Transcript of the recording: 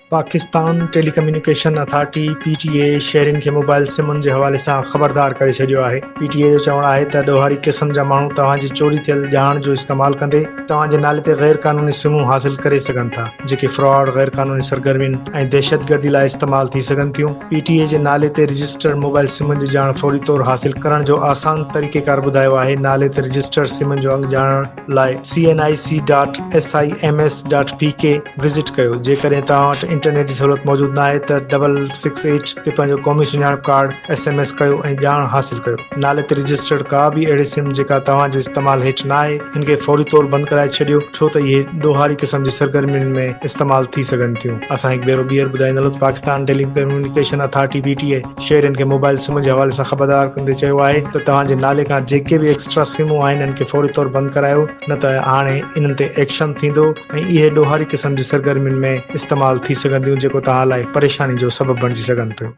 Pakistan telecommunication authority, P T A, شهرين کي mobile سمن جي حوالي سان خبردار ڪري ڇڏيو آهي. پي ٽي اي جو چوڻ آهي ته ڏوهاري قسم جا ماڻهو توهان جي چوري ٿيل ڄاڻ جو استعمال ڪندي توهان جي نالي تي غير قانوني سمون حاصل ڪري سگهن ٿا، جيڪي فراڊ، غير قانوني سرگرمين ۽ دهشتگردي لاء استعمال ٿي سگهن ٿيون. پي ٽي اي جي نالي تي رجسٽرڊ موبائل سمن جي ڄاڻ فوري طور حاصل ڪرڻ جو آسان طريقيڪار ٻڌايو آهي. نالي تي رجسٽرڊ سمن جو انگ ڄاڻڻ لاء C N I C dot S I M S dot P K visit ڪيو. جيڪڏهن توهان وٽ انٽرنيٽ جي سهولت موجود ناهي ته ڊبل سڪس ايٽ تي پنهنجو قومي سڃاڻپ ڪارڊ ايس ايم ايس ڪيو ۽ ڄاڻ حاصل ڪيو. نالي تي رجسٽرڊ ڪا به اهڙي سم جيڪا توهان جي استعمال هيٺ ناهي ان کي فوري طور بند ڪرائي ڇڏيو ڇو ته اهي ڏوهاري قسم جي سرگرمين ۾ استعمال ٿي سگهن ٿيون. اسان هڪ ڀيرو ٻيهر ٻڌائيندا هلون ته Pakistan telecommunication authority, P T A, شهرين کي موبائل سم جي حوالي سان خبردار ڪندي چيو آهي ته توهان جي نالي کان جيڪي به ايڪسٽرا سمون آهن انهن کي فوري طور بند ڪرايو نه ته هاڻي انهن تي ايڪشن ٿيندو ۽ اهي ڏوهاري قسم جي سرگرمين ۾ استعمال ٿي سگهنديون جيڪو توهان لاء پريشاني جو سبب بڻجي سگهن ٿيون.